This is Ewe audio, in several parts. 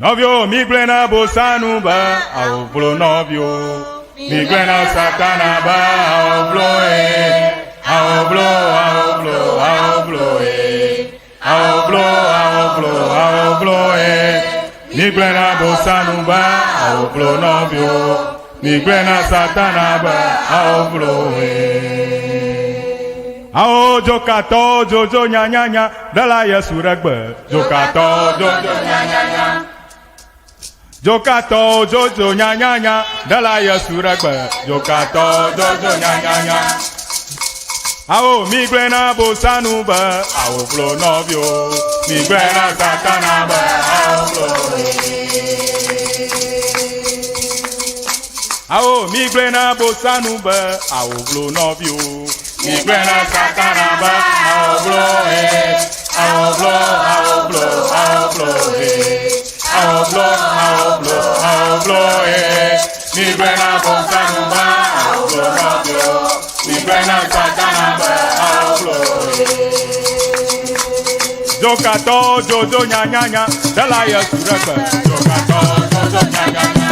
Nɔviwo migblɔe na Bosanu be awovlo nɔviwo. Migblɔe na Satana be awovlo e. Awovlo, awovlo, awovlo e. Awovlo, awovlo, awovlo e. Migblɔe na Bosanu be awovlo nɔviwo. Migblɔe na Satana be awovlo e. Awo dzokatɔwo dzodzo nyanyanya ɖela Yesu ɖe gbe. Dzokatɔwo dzodzo nyanyanya. Dzokatɔwo dzodzo nyanyanya ɖela Yesu ɖe gbe. Dzokatɔwo dzodzo nyanyanya. Awo migblɔe na Bosanu be awo vlo nɔviwo. Migblɔe na Satana be awo vlo. Awo migblɔe na Bosanu be awo vlo nɔviwo. Migblɔe na Satana be awo vlo he. Awo vlo, awo vlo, awo vlo he. Awo vlo, awo vlo, awo vlo he. Migblɔe na Bosanu be awo vlo nɔviwo. Migblɔe na Satana be awo vlo he. Dzokatɔwo dzodzo nyanyanya ɖela Yesu ɖe gbe. Dzokatɔwo dzodzo nyanyanya.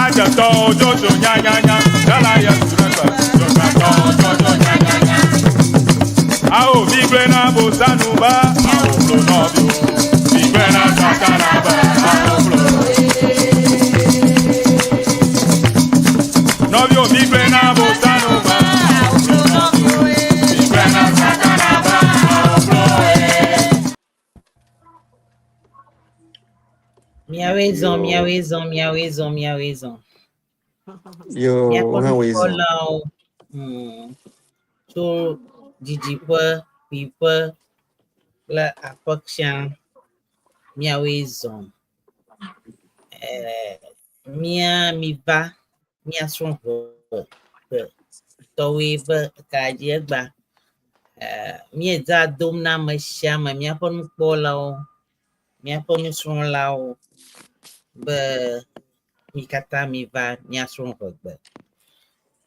Adzetɔwo dzodzo nyanyanya ɖela Yesu ɖe gbe. Dzokatɔwo dzodzo nyanyanya. Awo migblɔe na Bosanu be awo vlo nɔviwo. Migblɔe na Satana be awo vlo. Nɔviwo migblɔe na Bosanu be awo vlo nɔviwo. Migblɔe na Satana be awo vlo. Miawoe zɔ, Yo. miawoe zɔ, miawoe zɔ, miawoe zɔ. Yo, Míaƒe hã woe zɔ. nukpɔlawo tso didiƒe, kpuiƒe kple aƒe sia miawoe zɔ. Eh, mía miva míasrɔ̃ ʋe ʋe tɔwoe be ka dzi egba. Eh, míedza dom na ame sia ame, míaƒe nukpɔlawo, míaƒe nusrɔ̃lawo be mi katã miva míasrɔ̃ ʋegbe.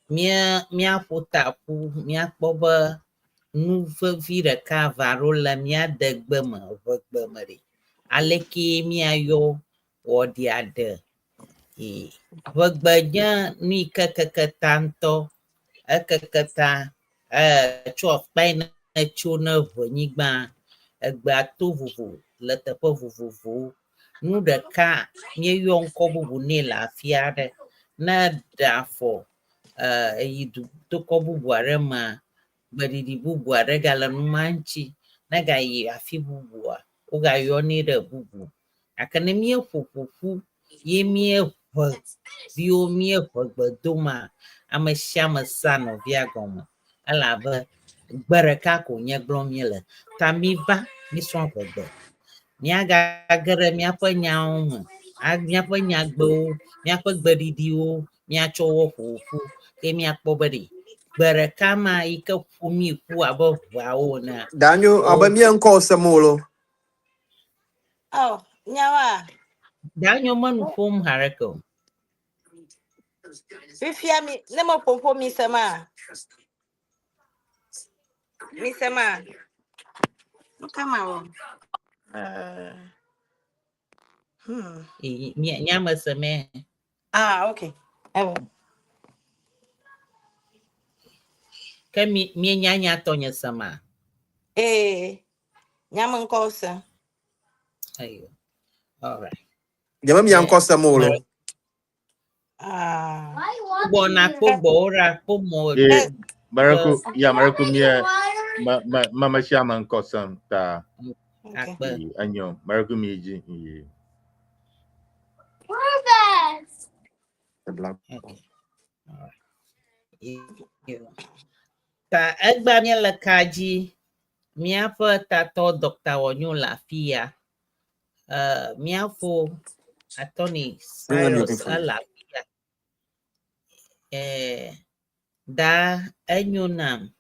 Mía míaƒo ta ƒu míakpɔ be nu vevi ɖeka va ɖo le mía degbe me, ʋegbe me ɖe. Aleke míayɔ wɔɖia ɖe? Ee, ʋegbe nye nu yi ke keke ta ŋutɔ. Ekeke ta tso akpa yi ne tso ne ʋenyigba. Egbea to vovo le teƒe vovovowo. Nu ɖeka míeyɔ ŋkɔ bubu nɛ le afi aɖe. Ne eɖe afɔ eyi du tokɔ bubu aɖe mea, gbeɖiɖi bubu aɖe gale nu ma ŋuti. Ne egayi afi bubua, wogayɔnɛ ɖe bubu. Gake ne míeƒo ƒoƒu ye míeʋe viwo míeʋe gbe domaa, ame sia ame sea nɔvia gɔme elabe gbe ɖeka ko nye gblɔm míele. Ta miva mísrɔ̃ ʋegbe. Míagage ɖe míaƒe nyawo me, míaƒe nyagbewo, míaƒe gbeɖiɖiwo míatsɔ wo ƒo ƒu ke míakpɔ be ɖe gbe ɖeka ma yi ke ƒo mí ƒu abe ʋeawo enea. Danyo, abe mía ŋkɔ sem o lo. Oh, nyawa. Danyo menu ƒom haɖeke o. Fifia mi ne me ƒoƒo mi sema. Mi sema. Nu ka ma wɔ? Nye ame seme. Ah, okay. Ewo. Ke mi mienya nya tɔnye sema. Eh. Nya me ŋkɔ se. Ayo. All right. Nye me mia ŋkɔ sem o lo. Ah. Gbɔna kpo gbɔwo ɖa kpo mɔ. Eh, Maraku, ya Maraku mie ma ma ma ma sia ma ŋkɔ sem ta. Okay. Akpe. Anyo, Maraku mi dzi. Ye. Okay. All right. Yo. Ta egba míele ka dzi. Míaƒe tatɔ Dr. Wɔnyo le afi ya. Míafo Attorney Cyrus ele afi ya. Da enyo nam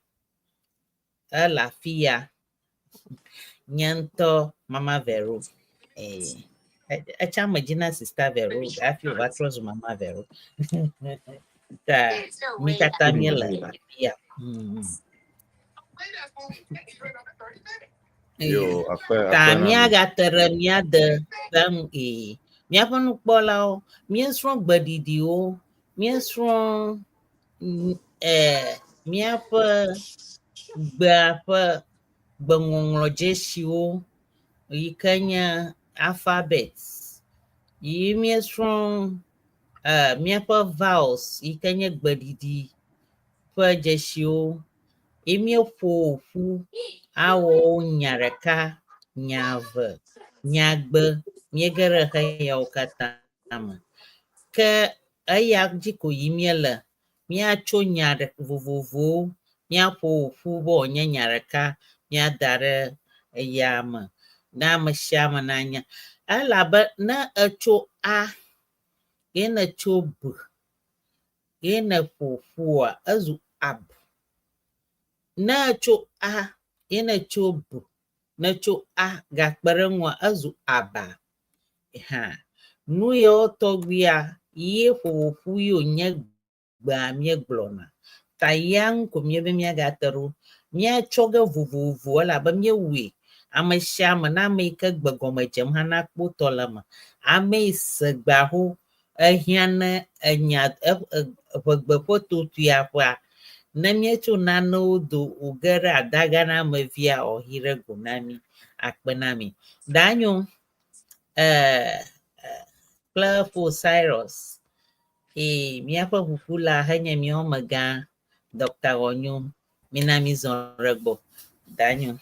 ele afi ya. Nye ŋutɔ Mama Vero. Etsa me dzi na Sista Vero hafi wòva trɔ zu Mama Vero. Ta mí katã míele afi ya. Yo, akpe Ta akpe na mi. míagate ɖe mía de ƒe ŋu ee. Míaƒe nukpɔlawo, míesrɔ̃ gbeɖiɖiwo, míesrɔ̃ míaƒe gbea ƒe gbeŋɔŋlɔdzesiwo yi ke nye alphabet. Yi míesrɔ̃ míaƒe vowels yi ke nye gbeɖiɖi ƒe dzesiwo. Ye míeƒo ƒu awɔ wo nya ɖeka, nya eve, nyagbe. Míege ɖe xeyawo katã me. Ke eya dzi ko yim míele. Míatso nya ɖe vovovowo, míaƒo ƒu be wòanye nya ɖeka, míada ɖe eya me ne ame sia ame nanya. Elabe ne etso A ye netso B ye neƒo ƒua, ezu ab. Ne etso A ye netso B, netso A gakpe ɖe eŋua, ezu aba. Hã. Nu yawo tɔgbia ye ƒoƒoƒu ye wònye gbea míegblɔna. Ta ya ŋu ko míebe míagate ɖo. Míatsɔ ge vovovo elabe míewɔe. Ame sia ame ne ame yi ke gbe gɔme dzem hã nakpɔ tɔ le eme. Ame yi se gbea ho ehiã ne enya ʋegbe ƒe totoea ƒea, ne míetso nanewo do wòge ɖe adaga na ame via wòahi ɖe go na mí akpe na mi. Danyo kple fo Cyrus míaƒe ʋuƒula henye míawo megã Dr. Wɔnyo mina mízɔ ɖe gbɔ. Danyo.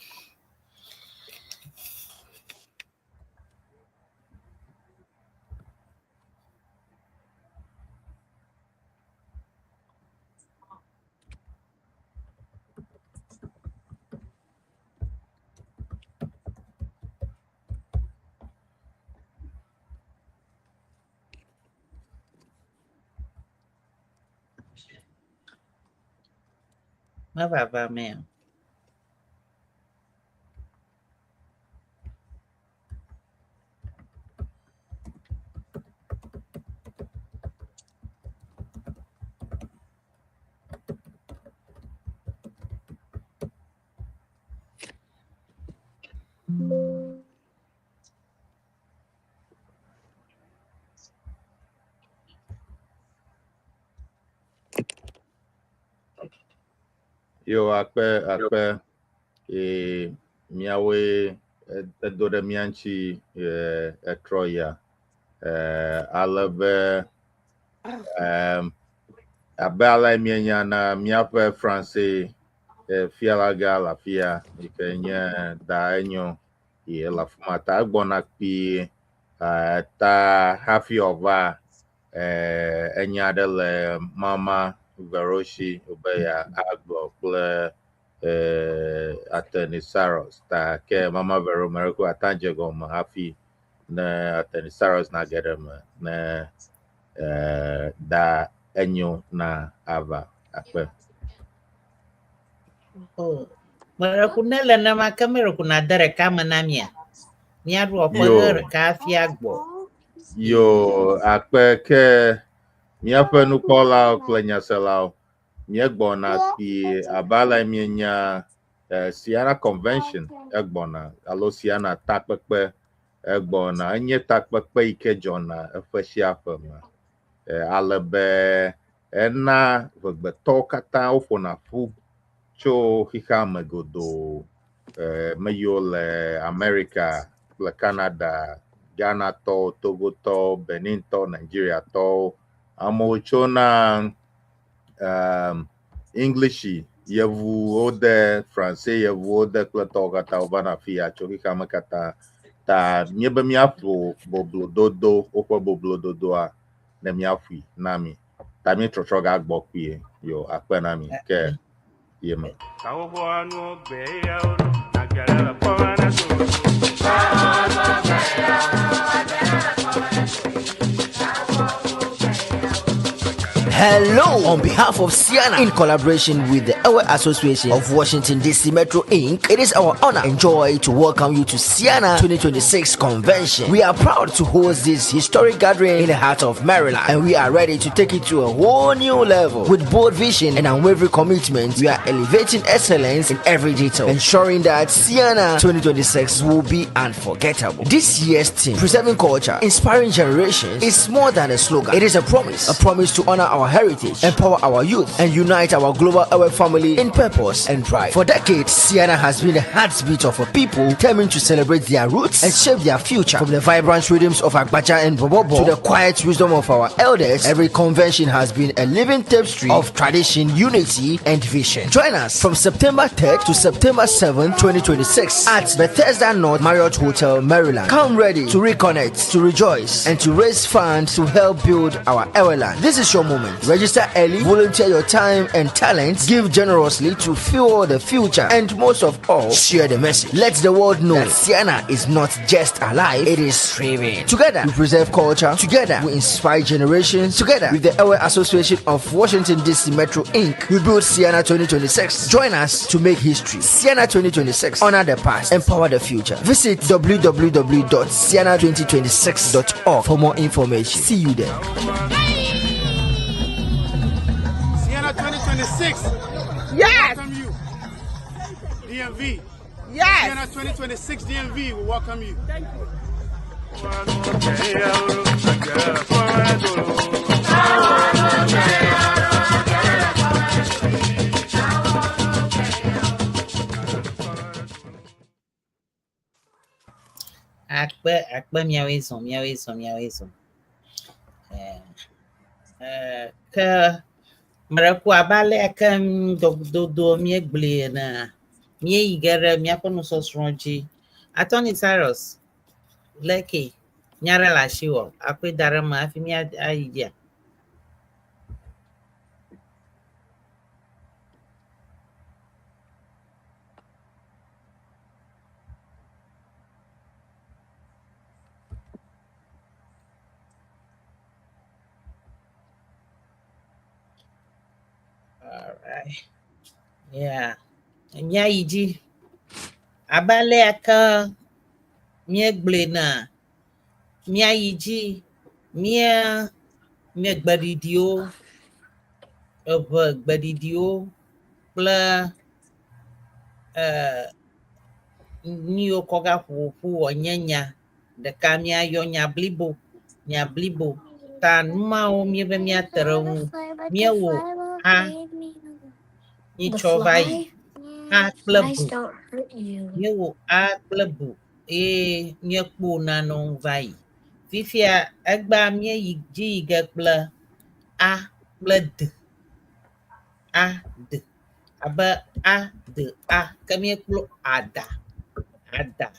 Mevava mea. Yo, akpe akpe míawoe edo ɖe mía ŋuti etrɔ ya. Ale be abe ale míenya na míaƒe France fialagã le afia yi ke nye da enyo ye le afi ma ta egbɔna kpuie ta hafi wòava enya aɖe le Mama Veroshi be yeagblɔ kple Attorney Cyrus ta ke Mama Vero mereko ata dze gɔme hafi ne Attorney Cyrus nage ɖe eme ne da enyo na ava akpe. Oh, mereku ne le nema ke mereku na de ɖeka me na mia. Míaɖo ɔƒe Yo. ɣe ɖeka hafi agbɔ. Yo, akpe ke míaƒe nukpɔlawo kple nyaselawo míegbɔna kpuie abe ale míenya Siana Convention egbɔna alo Siana takpekpe egbɔna. Enye takpekpe yi ke dzɔna eƒe sia ƒe me. Ale be ena ʋegbetɔwo katã woƒona ƒu tso xexea me godoo. Me yiwo le America kple Canada, Ghanatɔwo, Togotɔwo, Benintɔwo, Nigeriatɔwo. Amewo tsona English yevuwo de, France yevuwo de kple tɔwo katã wovana afi ya tso xexea me katã. Ta míebe míaƒo boblododo, woƒe boblododoa ne míaƒoe na mi. Ta míetrɔtrɔ gagbɔ kpuie. Yo, akpe na mi ke ye me. Hello! On behalf of Siena, in collaboration with the Ewe Association of Washington DC Metro Inc., it is our honor and joy to welcome you to Ceana 2026 Convention. We are proud to host this historic gathering in the heart of Maryland, and we are ready to take it to a whole new level. With bold vision and unwavering commitment, we are elevating excellence in every detail, ensuring that Ceana 2026 will be unforgettable. This year's theme, Preserving Culture, Inspiring Generations, is more than a slogan. It is a promise, a promise to honor our heritage, empower our youth, and unite our global Ewe family in purpose and pride. For decades, Ceana has been the heartbeat of a people determined to celebrate their roots and shape their future. From the vibrant rhythms of Agbadza and Bobobo to the quiet wisdom of our elders, every convention has been a living tapestry of tradition, unity, and vision. Join us from September 3rd to September 7th, 2026 at Bethesda North Marriott Hotel, Maryland. Come ready to reconnect, to rejoice, and to raise funds to help build our Eweland. This is your moment. Register early, volunteer your time and talents, give generously to fuel the future, and most of all, share the message. Let the world know that Ceana is not just alive, it is thriving. Together, we preserve culture. Together, we inspire generations. Together, with the Ewe Association of Washington DC Metro Inc., we build Ceana 2026. Join us to make history. Ceana 2026. Honor the past, empower the future. Visit www.ceana2026.org for more information. See you there. Ceana 2026. Yes. Welcome you. DMV. Yes. Ceana 2026 DMV will welcome you. Thank you. Akpe akpe miawoe zɔ miawoe zɔ miawoe zɔ. Eh, eh, ke meɖe ku abe ale ke ŋdɔdodo míegblɔe enea, míeyi ge ɖe míaƒe nusɔsrɔ̃ dzi. Attorney Cyrus, leke nya ɖe le asiwò akɔe da ɖe eme hafi mía ayi dzia? Alright. Yeah. Míayi dzi. Abe alea ke míegblɔe na míayi dzi mía mía gbeɖiɖiwo, eʋe gbeɖiɖiwo kple eh, nu yiwo kɔ gaƒo ƒu wɔ nye nya ɖeka míayɔ nya blibo, nya blibo. Ta nu mawo míebe míate ɖe eŋu. Míewɔ a nyitsɔ va yi. A kple bu. Míewɔ a kple bu eye míekpɔ nanewo va yi. Fifia egbea míeyi dzi yi ge kple a kple d. A d abe a d a ke míekplɔ ada ada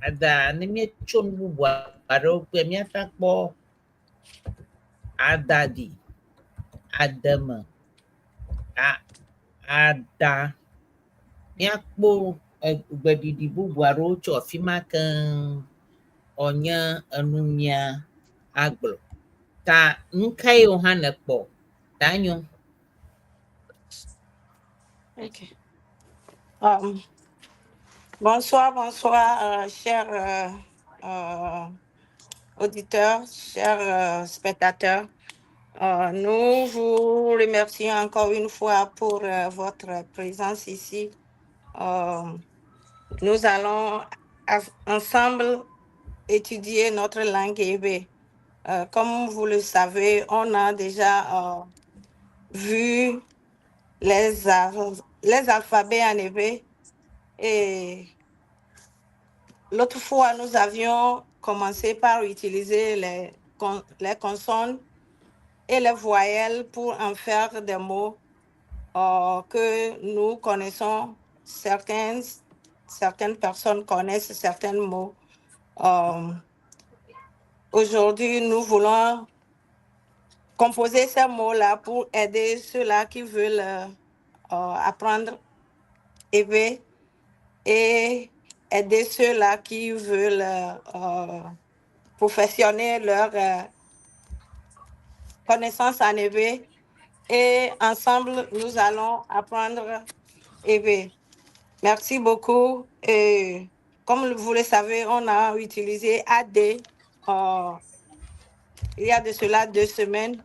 ada ne míetso nu bubu aɖewo kpe míate akpɔ adaɖi, ademe, a ada. Míakpɔ gbeɖiɖi bubu aɖewo tso afi ma keŋ wòanye enu mía agblɔ. Ta nu kae wò hã nèkpɔ? Ta enyo. Ok. Bonsoir, bonsoir, chers auditeurs, chers spectateurs. Nous vous remercions encore une fois pour votre présence ici. Nous allons ensemble étudier notre langue éwé. Comme vous le savez, on a déjà vu les alphabets en éwé et l'autre fois, nous avions commencé par utiliser les consonnes et les voyelles pour en faire des mots que nous connaissons. Certaines personnes connaissent certains mots. Aujourd'hui, nous voulons composer ces mots-là pour aider ceux-là qui veulent apprendre éwé et aider ceux-là qui veulent perfectionner leur connaissances en Éwé et ensemble, nous allons apprendre Éwé. Merci beaucoup. Et comme vous le savez, on a utilisé AD il y a de cela 2 semaines.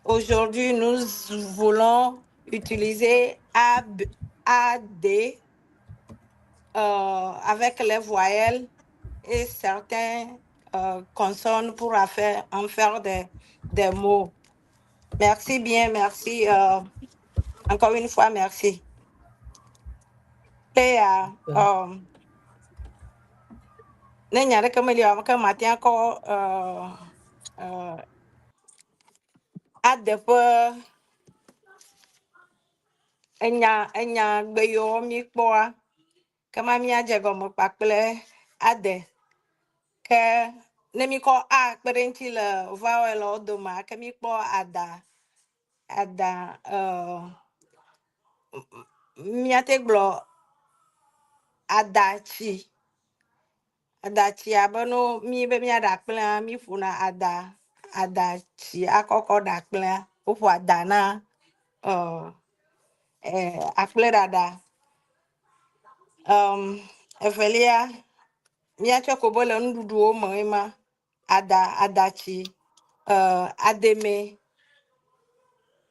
Aujourd'hui, nous voulons utiliser AB, AD avec les voyelles et certains consonnes pour en faire des mots. Merci bien, merci. Encore une fois, merci. Léa, ne nya ɖeke meli o, ke mate akɔ ade ƒe enya gbe yiwo mi kpɔa, kema míadze gɔme kpakple ade. Ke ne mi kɔ a kpe ɖe eŋuti le vowelwo domea, ke mi kpɔ ada ada míate gblɔ adatsi. Adatsi abe no mi be míaɖa akplẽa, mi ƒona ada adatsi akɔkɔ ɖa akplẽa. Woƒo ada na akplẽ ɖaɖa. Evelia, míatsɔ ko be le nuɖuɖuwo me ema ada adatsi, ademe,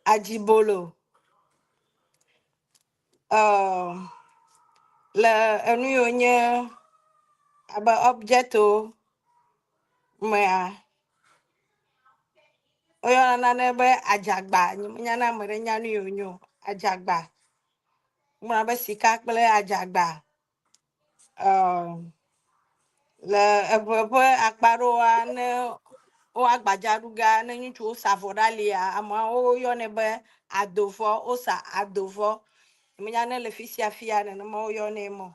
adzibolo. Le enu yiwo nye abe object wo mea, woyɔna nane be adzagba. Nyemenya ne ame ɖe nya nu yi wònye o. Adzagba. Wogblɔna be sika kple adzagba. Le eʋe ƒe akpa ɖewoa, ne wo agbadza ɖu ga, ne ŋutsuwo sa avɔ ɖe alia, ameawo yɔnɛ be adovɔ. Wosa adovɔ. Nyemenya ne le fi sia fia nenema woyɔnɛ mɔ.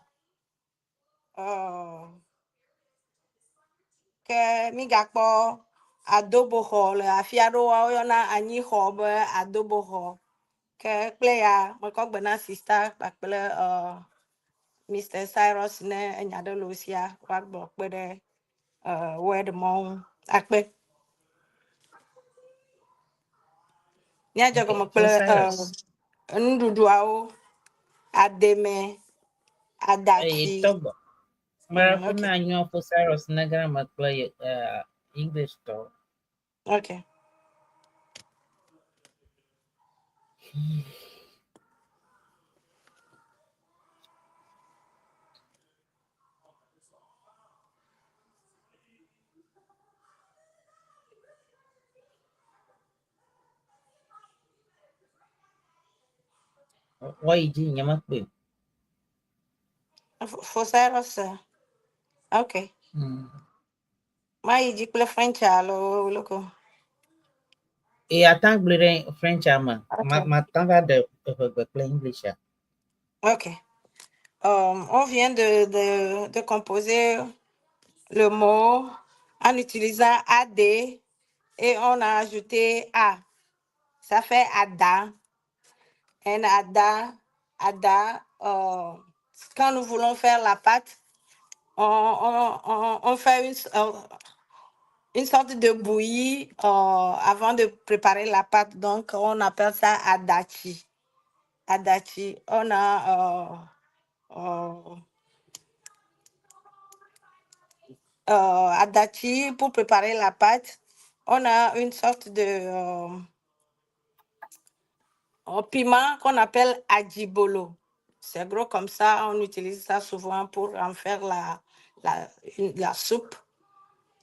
Ke migakpɔ adoboxɔ le afi aɖewoa, woyɔna anyixɔ be adoboxɔ. Ke kple ya mekɔ gbe na sister kpakple Mr. Cyrus ne enya ɖe le wo sia woagblɔ kpe ɖe word mɔ ŋu. Akpe. Míadze Okay, gɔme so kple Cyrus. nuɖuɖuawo, ademe, Eye adatsi. tɔgbɔ. Mara Okay, na nyɔ fo Cyrus ne gama kple English tɔ. Okay. Wɔyi dzi nye mekpɔe. For Cyrus, okay. Mayi dzi kple French alo loko. Eye ata gblɔe ɖe French me. Okay. Ma ta va ɖe eʋegbe kple English a. Ok. On vient de composer le mot en utilisant AD et on a ajouté A. Ça fait Ada. Un Ada, Ada. Quand nous voulons faire la pâte, on fait une sorte de bouillie avant de préparer la pâte. Donc, on appelle ça Adachi. Adachi. On a Adachi pour préparer la pâte. On a une sorte de un piment qu'on appelle adjibolo. C'est gros comme ça, on utilise ça souvent pour en faire la soupe,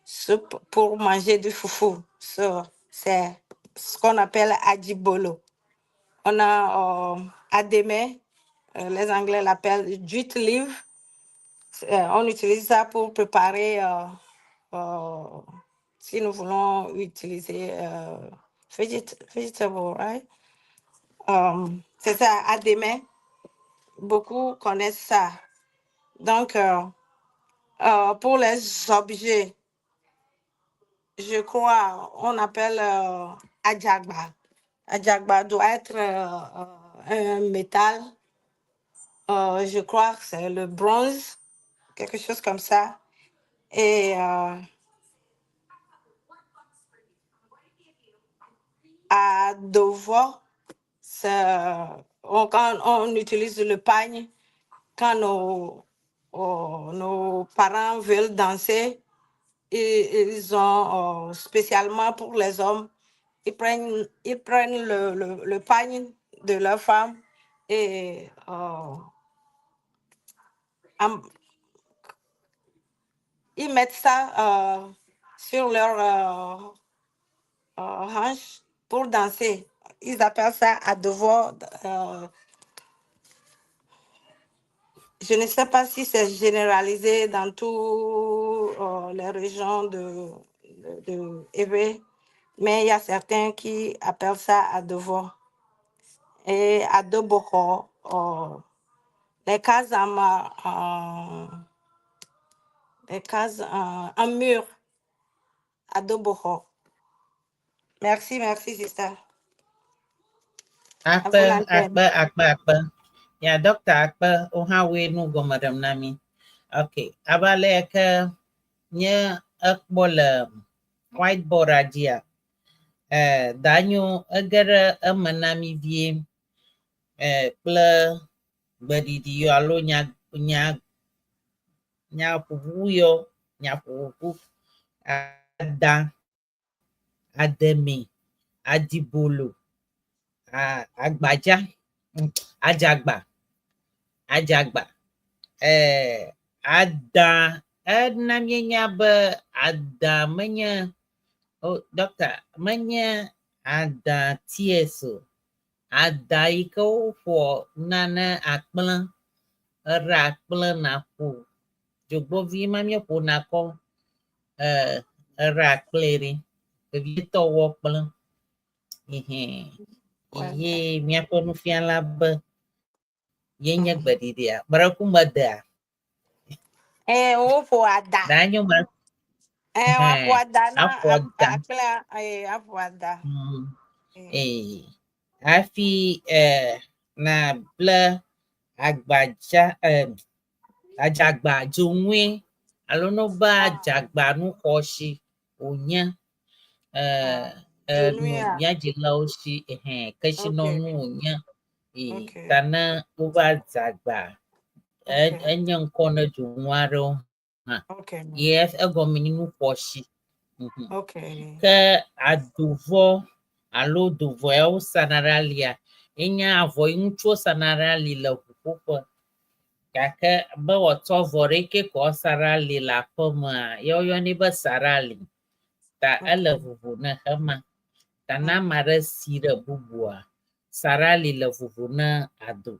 soupe pour manger du foufou. So, c'est ce qu'on appelle adjibolo. On a adémé, les Anglais l'appellent jute leaf. On utilise ça pour préparer, si nous voulons utiliser vegetable, right? C'est ça, adémé. Beaucoup connaissent ça. Donc, pour les objets, je crois, on appelle Adjagba. Adjagba doit être un métal. Je crois que c'est le bronze, quelque chose comme ça. Et Adovɔ, c'est quand on utilise le pagne, quand nos parents veulent danser, et ils ont spécialement pour les hommes, ils prennent le pagne de leur femme et ils mettent ça sur leur hanche pour danser. Ils appellent ça adovɔ. Je ne sais pas si c'est généralisé dans toutes les régions de Éwé, mais il y a certains qui appellent ça adovɔ. Et adoboko, les cases en mur, adoboko. Merci, merci, sister. À Akpe, vous l'antenne. Akpe, akpe, akpe. Ya doctor akpe, wo hã woe nu gɔme ɖem na mi. Ok, abe ale yi ke nye ekpɔ le whiteboard dzia, Danyo ege ɖe eme na mi vie kple gbeɖiɖi yɔ alo nya nya nya ƒuƒu yɔ nya ƒuƒu ada ademe adibolo agbadza adzagba adzagba ada ena míenya be ada menye o doctor menye ada tears o ada yi ke woƒo nane akplẽ eɖe akplẽ naƒo dzogbɔvi ma míeƒona kɔ eɖe akplẽ ɖi vevietɔ wɔ kplẽ ehe ye míaƒe nufiala be yenye gbeɖiɖia gbeɖeku medea Woƒo ada. Danyo me Woaƒo ada na aƒo ada. Akplẽ, aƒo ada. Hafi na ble agbadza adzagba dzonue alo no be adzagba nu xɔasi wònye nu Dzonuea? Mía dzilawo si ehe kesinɔnu wònye ta ne wova dzagba enye ŋkɔ ne dzonu aɖewo hã ye egɔme nye nu xɔasi. Ke adovɔ alo dovɔ ya wosana ɖe alia enye avɔ yi ŋutsuwo sana ɖe ali le ʋuƒoƒe gake be wòatsɔ avɔ ɖeke ko asa ɖe ali le aƒemea ye woyɔnɛ be sa ɖe ali ta ele vovo ne xema ta ne ame aɖe si ɖe bubua sa ɖe ali le vovo ne ado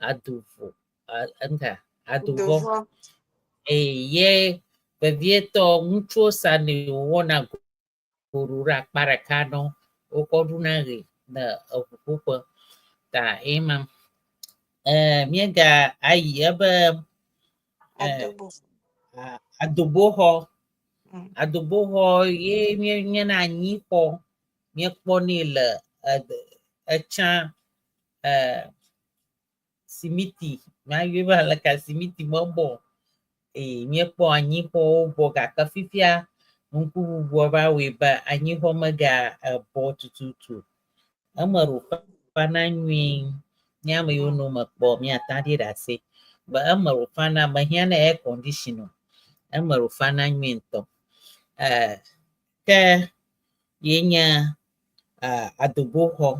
adovo ŋka adovɔ Dovɔ. Eye vevietɔ ŋutsuwo sanɛ wowɔna goɖo ɖe akpa ɖeka nɔ wokɔ ɖuna ɣe le eʋuƒoƒe ta ema míega ayi ebe Adobo. Adoboxɔ. Adoboxɔ ye míenyena anyixɔ míekpɔnɛ le etsã simiti mayɔe be aleke simiti mebɔ o. Eye míekpɔ anyixɔwo bɔ gake fifia ŋkuʋuʋua va wɔe be anyixɔ mega ebɔ tututu o. Eme ɖo fana nyuie. Nye ame yiwo nɔ eme kpɔ míata ɖi ɖe asi be eme ɖo fana mehiã na air condition o. Eme ɖo fana nyuie ŋutɔ. Ke ye nye adoboxɔ.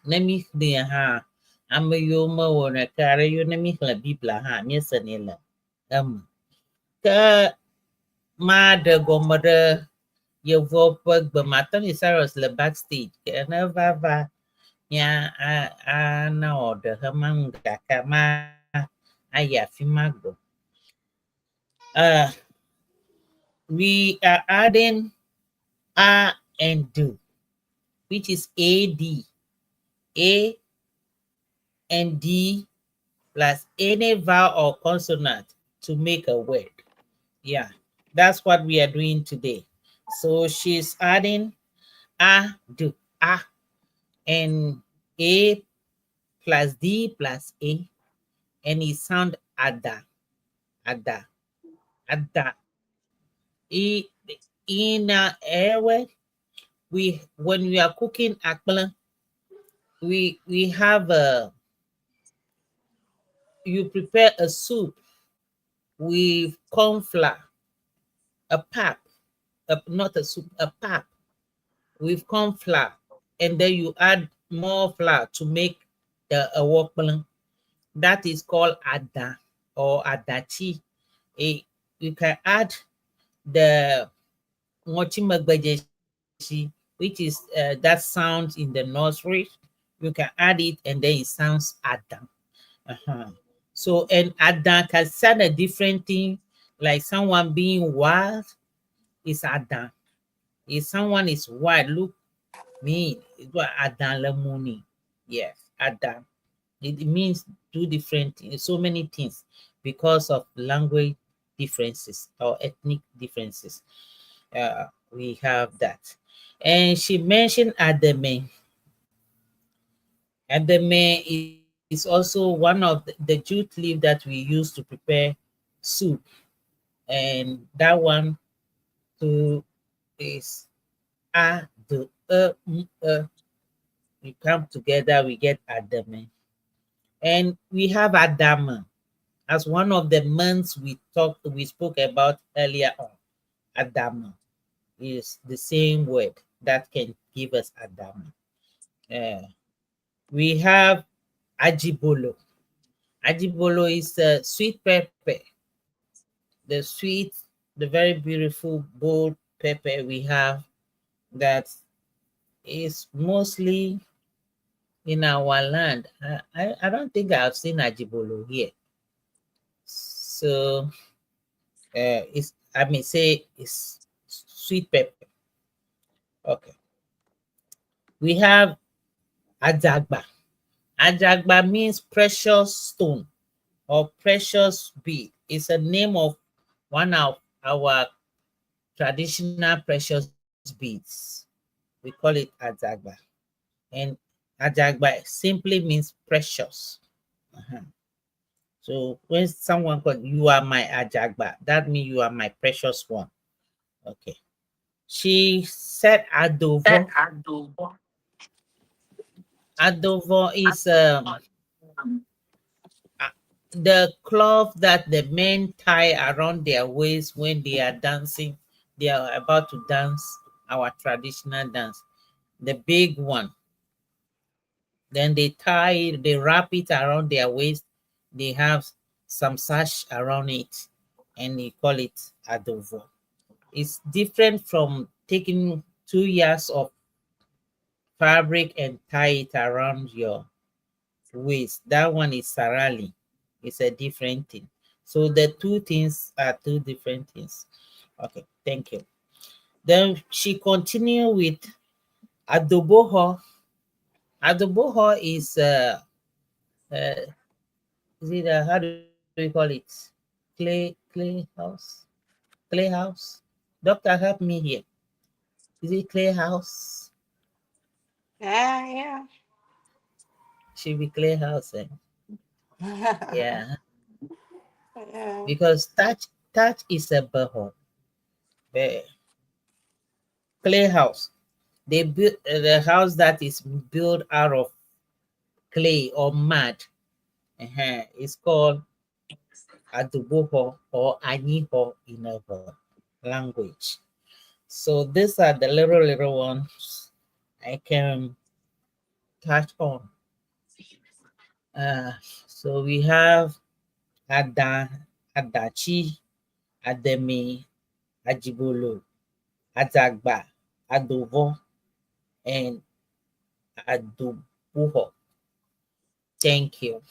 Ne mi xlẽe hã ame yiwo mewɔ ɖeka aɖe yiwo ne mi xlẽ Biblia hã míesenɛ le eme. Ke maɖe gɔme ɖe yevuawo ƒe gbe me. Tony Cyrus le backstage ke ne eva va mía ana wòaɖe hema ŋu gake ma ayi afi ma gbɔ. We are adding A and D, which is A D. A and D plus any vowel or consonant to make a word. Yeah, that's what we are doing today. So she's adding A, D, A, and A plus D plus A, and it sound Ada, Ada, Ada. E in Ewe, We when we are cooking akple, we have a you prepare a soup with corn flour, a pap, a, not a soup, a pap with corn flour, and then you add more flour to make the awokplen. That is called ada or adachi. You can add the ngochimagbajeshi, which is that sound in the nursery. You can add it and then it sounds ada. So, and ada can sound a different thing, like someone being wild is ada. If someone is wild, look me, it was ada lemoni. Yes, ada. It means two different things, so many things because of language differences or ethnic differences. We have that. And she mentioned Ademe. Ademe is also one of the jute leaf that we use to prepare soup. And that one too is A, D, E, M, E. We come together, we get Ademe. And we have Adama as one of the months we spoke about earlier on. Adama is the same word that can give us Adama. We have Ajibolo. Ajibolo is a sweet pepper. The sweet, the very beautiful bold pepper we have that is mostly in our land. I don't think I've seen Ajibolo here. So it's, I may say it's sweet pepper. Okay. We have Ajagba. Ajagba means precious stone or precious bead. It's a name of one of our traditional precious beads. We call it Ajagba. And Ajagba simply means precious. So when someone calls you are my Ajagba, that means you are my precious one. Okay. She said Adovo. Adovo is the cloth that the men tie around their waist when they are dancing. They are about to dance our traditional dance, the big one. Then they tie it, they wrap it around their waist. They have some sash around it, and they call it adovo. It's different from taking 2 yards of fabric and tie it around your waist. That one is sarali. It's a different thing. So the two things are two different things. Okay, thank you. Then she continued with adoboho. Adoboho is is it how do we call it? Clay house, clay house. Doctor, help me here. Is it clay house? Yeah. Should be clay house, eh? Yeah. Yeah. Because touch is a boho. The clay house. They built the house that is built out of clay or mud. It's called adoboho or aniho in our language. So these are the little ones I can touch on. So we have Ada, Adachi, Ademi, Ajibolo, Adagba, Adovo, and Adobuho. Thank you.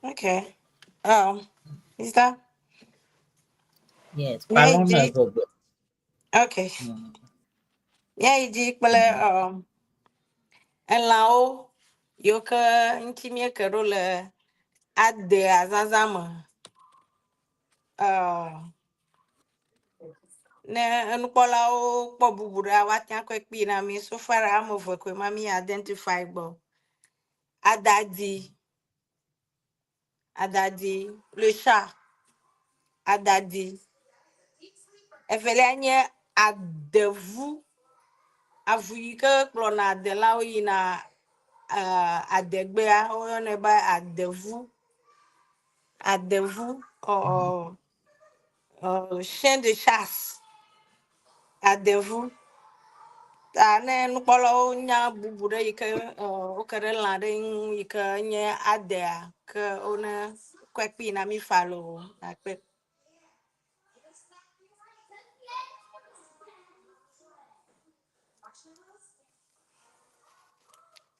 Okay. Is that? Yes. Yeah, Paloma did. Gogo. Okay. Yeah, you did. But elãwo yiwo ke ŋuti míeke ɖo le adea zazã me. Ne enukpɔlawo kpɔ bubu ɖe woate akɔe kpi na mi. So far ame eve koe ma mi identify gbɔ. Adadi, Adadi, le chat, Adadi. Evelia nye adevu. Avu yi ke kplɔna adelawo yina adegbea, woyɔnɛ be adevu. Adevu or chien de chasse. Adevu. Ta ne nukpɔlawo nya bubu ɖe yi ke woke ɖe lã ɖe ŋu yi ke nye adea ke wone kɔe kpi na mi fa loo akpe.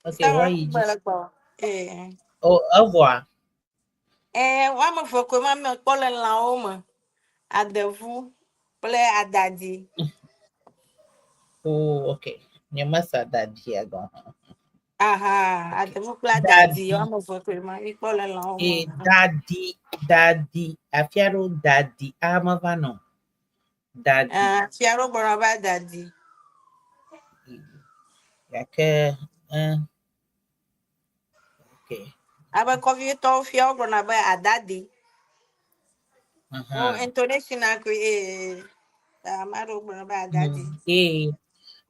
Ok, Sawa woayi dzi. gbele gbɔ. Eh. Oh, evɔa? Eh, woame eve koe ma mekpɔ le lãwo me. Adevu kple adadi. Oh, ok. Nyemese adadia gɔ̃ hã. Aha, Ok. adevu kple adadi Dadi. woame eve koe ma mikpɔ le lãwo me. Eh, dadi, dadi, afi aɖewo dadi a meva nɔ. Dadi. Ah, afi aɖewo gblɔna be adadi. Gake, eh, ok. Abe kɔvietɔwo fia wogblɔna be adadi. Aha. Wo intonation na koe eh, ame aɖewo gblɔna be adadi. Eh,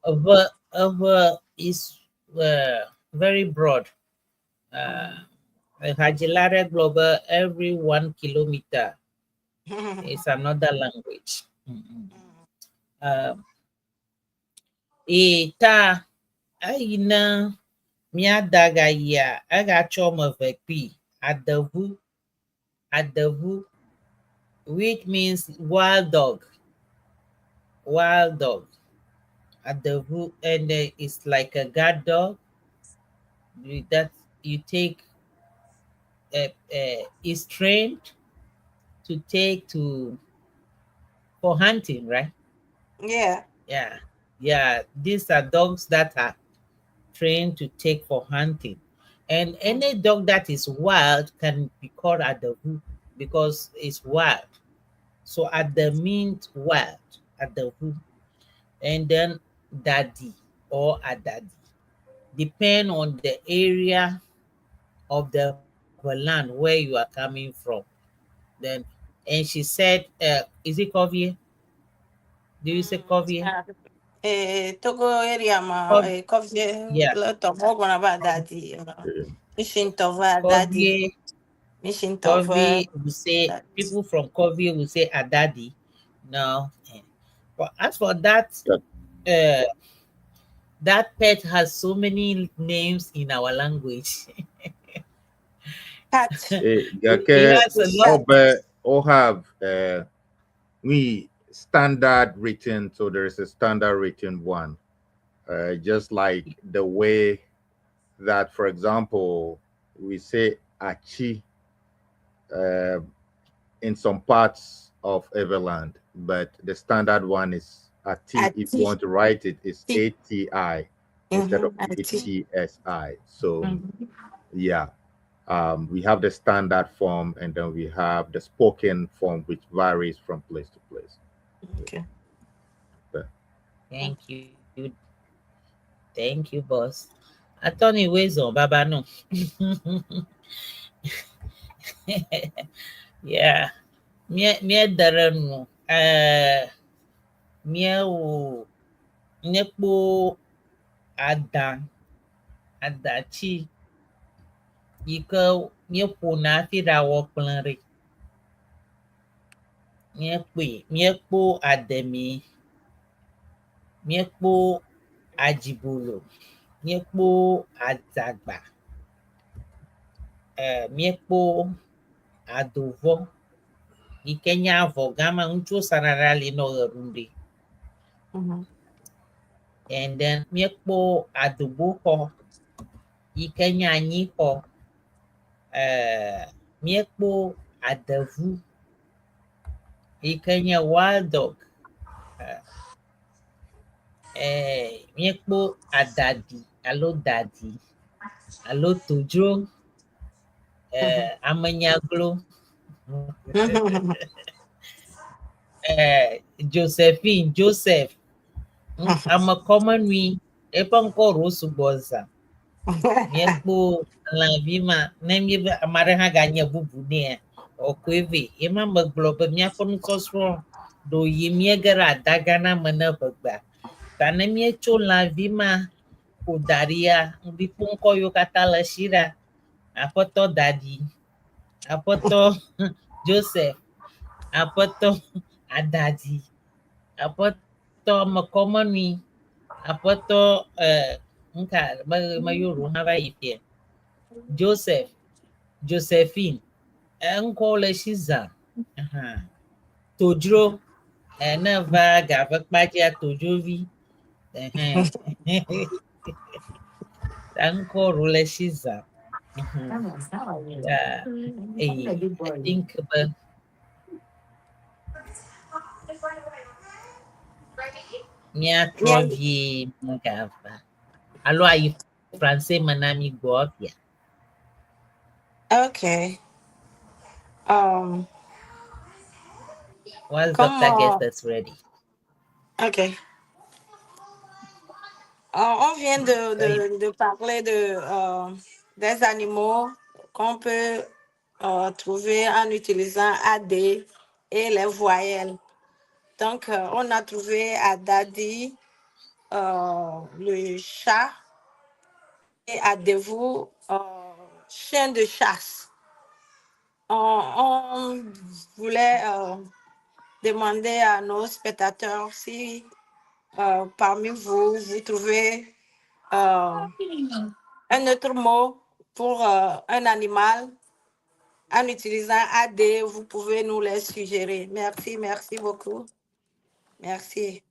eve, eve is very broad. Hadzila aɖe gblɔ be every 1 kilometer is another language. Ta eyi ne míada gayia egatsɔ ame eve kpi adevu, adevu, which means wild dog, wild dog. Adevu, and it's like a guard dog that you take. Is trained to take to for hunting, right? Yeah. Yeah. These are dogs that are trained to take for hunting. And any dog that is wild can be called adevu because it's wild. So ade means wild, adevu. And then daddy or adadi, depend on the area of the land where you are coming from. Then, and she said, is it Kovie? Do you say Kovie? Eh, Togo area ma, Kovie, Yeah. le tɔmɔ gblɔna be adadi. Mission tɔvɛ adadi. Kovie, Mission tɔvɛ. Kovie will say, Adadi. people from Kovie will say Adadi. No. But as for that, that pet has so many names in our language. Cat. It Gake, has a lot. Obe, o have we standard written, so there is a standard written one. Just like the way that, for example, we say Achi in some parts of Everland, but the standard one is Ati. If you Ati. want to write it, it's Ti. ATI instead of Ati. ATSI. We have the standard form, and then we have the spoken form, which varies from place to place. Okay. But Thank you. Thank you, boss. Attorney Wezo, Baba no. Yeah. Mie mie dere nu. Mie wo nyekpo ada adachi yi ke míeƒona hafi ɖawɔ kplẽ ɖe. Míekpoe, míekpo ademi, míekpo adzibolo, míekpo adzagba, míekpo adovɔ yi ke nye avɔ gã ma ŋutsuwo sana ɖe ali nɔ ɣe ɖum ɖi. And then míekpo adoboxɔ yi ke nye anyixɔ. Míekpo adevu yi ke nye wild dog. Míekpo adadi alo dadi alo todzro, amenyaglo. Josephine, Joseph, amekɔmenui, eƒe ŋkɔ ɖewo sugbɔ zã. Míekpo lãvi ma, ne míebe ame aɖe hã ganye bubu nɛa, ɔkoe vɛ. Ye ma megblɔ be míaƒe nusɔsrɔ̃ Ɖo yi míege ɖe adagana me ne ʋegbea. Ta ne míetso lãvi ma ƒo da ɖia, ŋɖikpo ŋkɔ yiwo katã le esi ɖa, Aƒetɔ Dadi, Aƒetɔ Joseph, Aƒetɔ Adadi, Aƒetɔ Mekɔmenui, Aƒetɔ eh, nka me meyɔ ɖewo hã va yi fia. Joseph, Josephine, eŋkɔwo le esi zã. Aha. Todzro, ne eva ga ƒe kpa dzia, Todzovi. Ɛhɛn. Ta ŋkɔ ɖewo le esi zã. Ta eye I think be míatrɔ vie míagava alo ayi français me na mi gbɔ fia. Ok. Once Comme, doctor gets us ready. Ok. On vient de parler des animaux qu'on peut trouver en utilisant AD et les voyelles. Donc, on a trouvé Adadi, le chat, et Adevou, chien de chasse. On voulait demander à nos spectateurs si parmi vous, vous trouvez un autre mot pour un animal en utilisant AD, vous pouvez nous les suggérer. Merci, merci beaucoup. Merci.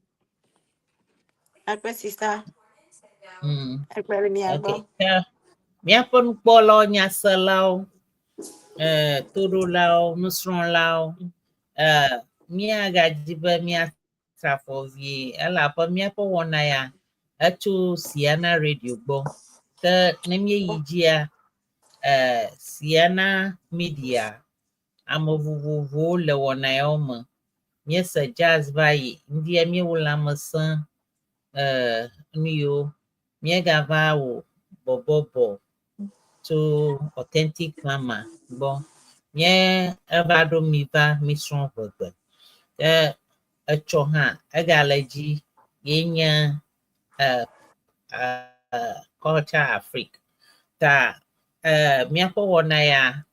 Après, c'est ça. Après le mien, Ok. bon. Ke míaƒe nukpɔlawo, nyaselawo, toɖolawo, nusrɔ̃lawo, míagadzi be míatra afɔ vie elabe míaƒe wɔna ya etso Siana Radio gbɔ. Ke ne míeyi dzia, Siana Media, ame vovovowo le wɔna yawo me. Míese jazz va yi, ŋdia míewɔ lãmesẽ nu yiwo míegava wɔ bɔbɔbɔ tso Authentic Mama gbɔ. Míe eva ɖo mi va mísrɔ̃ ʋegbe. Ke etsɔ hã egale dzi ye nye Culture Afrique. Ta míaƒe wɔna ya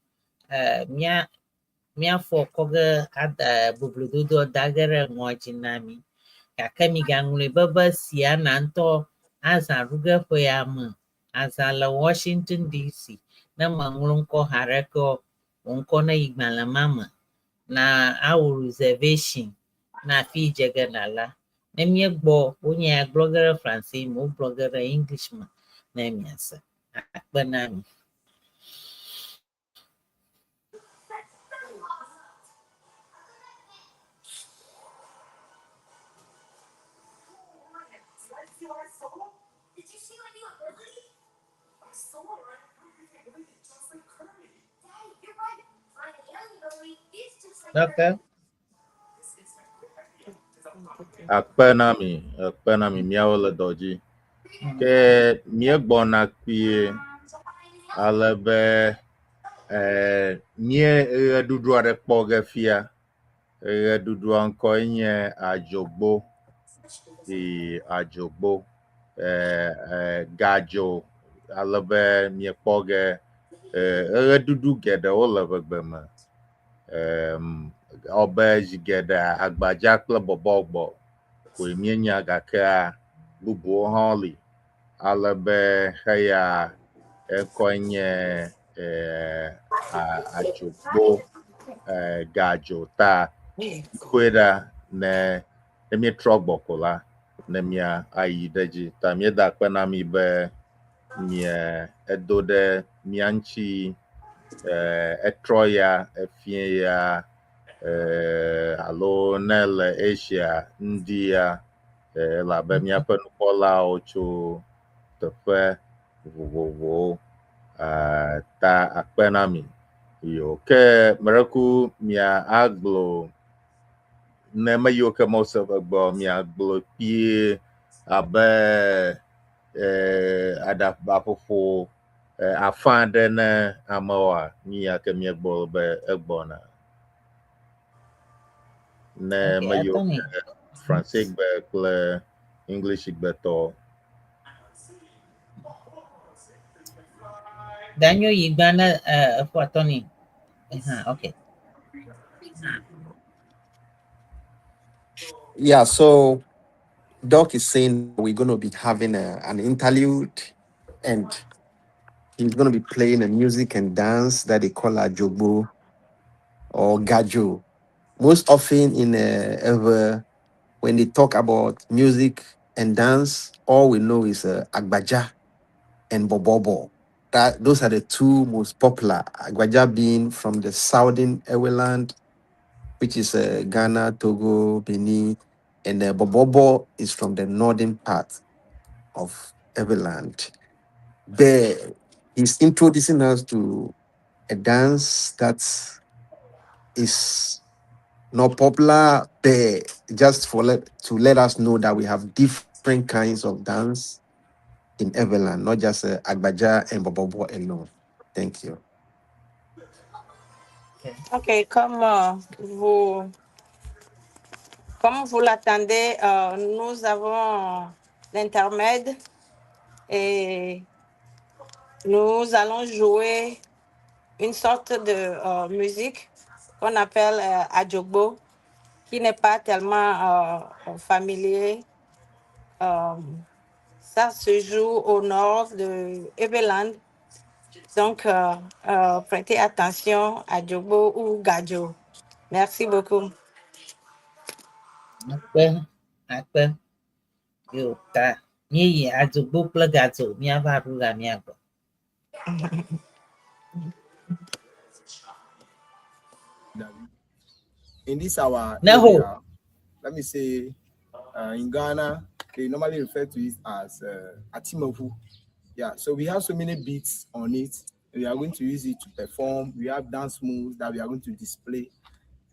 mía míafɔ kɔ ge ada boblododoa da ge ɖe ŋɔ dzi na mi. Gake migaŋlɔe be be Siana ŋutɔ azã ɖu ge ƒe ya me. Azã le Washington DC. Ne meŋlɔ ŋkɔ haɖeke o, wò ŋkɔ ne yi gbalẽ ma me na awɔ reservation na afi yi dze ge nàla. Ne míegbɔ wonye ya gblɔ ge ɖe français me, wogblɔ ge ɖe English me ne miase. Akpe na mi. Doctor? Akpe na mi, akpe na mi, míawo le dɔ dzi. Ke míegbɔna kpuie ale be mía ɣeɖuɖu aɖe kpɔ ge fia. Ɣeɖuɖua ŋkɔe nye Adzogbo. Ee, Adzogbo. Gadzo ale be míekpɔ ge ɣeɖuɖu geɖewo le ʋegbe me. Ewɔ zi geɖe agbadza kple bɔbɔgbɔ koe míenya gakea bubuwo hã li. Ale be heya eŋkɔe nye Adzogbo gadzo ta kpɔe ɖa ne míetrɔ gbɔ ko la ne mía ayi ɖe edzi. Ta míeda akpe na mi be mie edo ɖe mía ŋuti etrɔ ya efie ya alo ne le Asia ŋdi ya elabe míaƒe nukpɔlawo tso teƒe vovovowo ta akpe na mi. Yo ke mereku mia agblɔ ne me yiwo ke mose ƒe gbɔ miagblɔ kpuie abe aɖabaƒoƒo afã aɖe ne amewoa nu ya ke míegblɔ be egbɔna. Ne Okay, meyo attorney. Français gbe kple English gbe tɔ. Danyo yi gbã ne eƒo attorney. Ehã, okay. Yeah, so Doc is saying we're going to be having an interlude, and he's going to be playing a music and dance that they call Adzogbo or Gadzo. Most often in ever when they talk about music and dance, all we know is Agbadza and Borborbor. That those are the two most popular. Agbadza being from the southern Ewe land, which is Ghana, Togo, Benin, and Borborbor is from the northern part of Ewe land. There, he's introducing us to a dance that is not popular there, just for let to let us know that we have different kinds of dance in Ewe land, not just Agbadza and Borborbor alone. Thank you. Ok, comme vous l'attendez, nous avons l'intermède et nous allons jouer une sorte de musique qu'on appelle Adzogbo, qui n'est pas tellement familier. Ça se joue au nord de Eweland. Donc, prêtez attention à Adzogbo ou Gadzo. Merci beaucoup. Akpe, akpe. Yo ta míeyi Adzogbo kple Gadzo míava ɖu ga míagbɔ. In this our Neho. area, let me say, in Ghana, they normally refer to it as Atimavu. Yeah, so we have so many beats on it. We are going to use it to perform. We have dance moves that we are going to display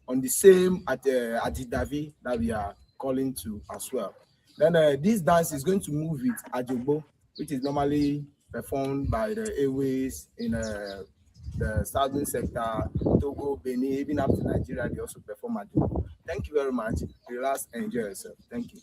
on the same at Adi Davi that we are calling to as well. Then this dance is going to move with Adzogbo, which is normally performed by the Ewes in the southern sector, Togo, Benin, even up to Nigeria, they also perform Adzogbo. Thank you very much. Relax and enjoy yourself. Thank you.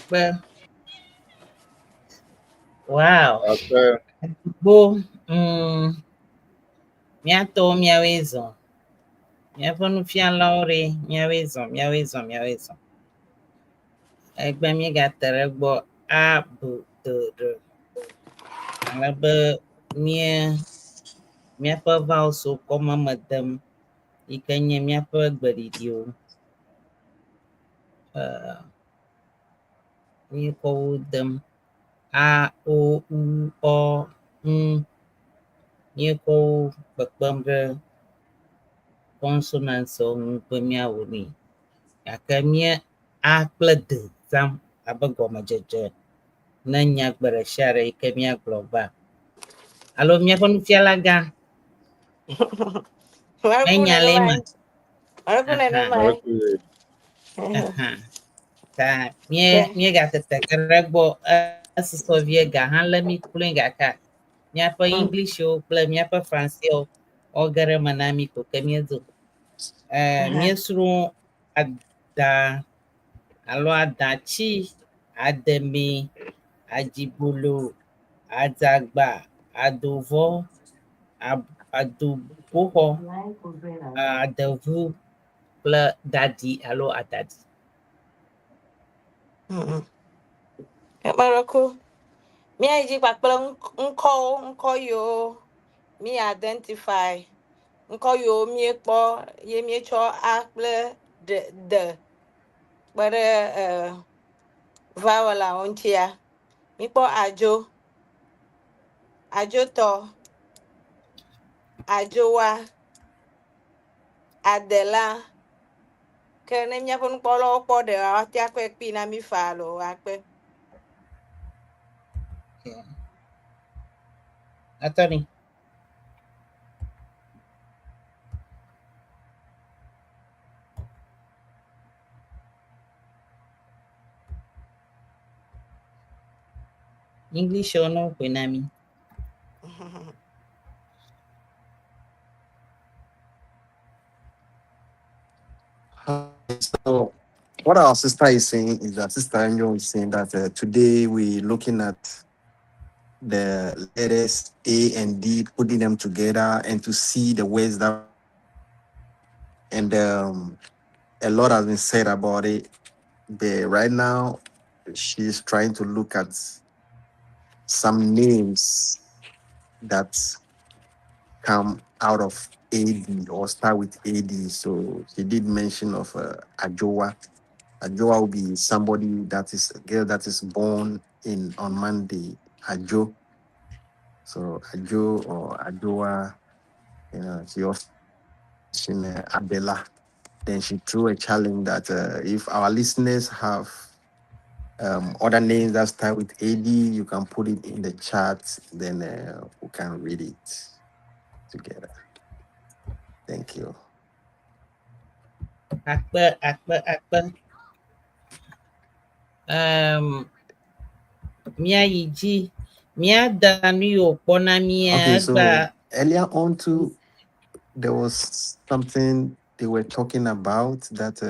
Akpe. Wow. Akpe. Bo, míatɔwo míawoe zɔ. Míaƒe nufialawo ɖe, míawoe zɔ, míawoe zɔ, míawoe zɔ. Egbe míegate ɖe egbɔ A, B, D, R. Ale be mía míaƒe vowels kɔme me dem yi ke nye míaƒe gbeɖiɖiwo. Míekɔ wo dem. A, O, U, Ɔ, Ŋ. Míekɔ wo kpekpem ɖe consonants-wo ŋu be míawɔ nui. Gake mía A kple D zãm abe gɔmedzedze ne nyagbe ɖe sia ɖe yi ke míagblɔ va. Alo míaƒe nufiala gã. Enya le eme. Aha. Aha. Ta mía míegatete ge ɖe egbɔ esusɔ vie ga hã lé mí kloe gake míaƒe Englishwo kple míaƒe Francewo woage ɖe eme na mí ko ke míedzo. Míesrɔ̃ ada alo adatsi, ademɛ, adzibolo, adzagba, adovɔ, adoboxɔ, adevu kple dadi alo adadi. Emereku. Míayi dzi kpakple ŋkɔwo, ŋkɔ yiwo mi identify, ŋkɔ yiwo míekpɔ ye míetsɔ A kple D, D kpe ɖe vowel-awo ŋutia. Míkpɔ adzo, adzotɔ, adzowa, adela. Ke ne míaƒe nukpɔlawo kpɔ ɖe, woate akɔe kpii na mí faa alo akpe. Okay. Attorney. English or no, Kwenami. So what our sister is saying is that Sister Angel is saying that today we're looking at the letters A and D, putting them together and to see the words that, and a lot has been said about it. But right now, she's trying to look at some names that come out of AD or start with AD. So she did mention of Ajowa. Ajowa will be somebody that is a girl that is born in on Monday. Ajo. So Ajo or Ajoa, you know, she also mentioned Abela. Then she threw a challenge that if our listeners have other names that start with AD, you can put it in the chat, then we can read it together. Thank you. Akpe, akpe, akpe. Míayi dzi, míada nu yiwo kpɔ na mía Okay, so egba. earlier on too, there was something they were talking about that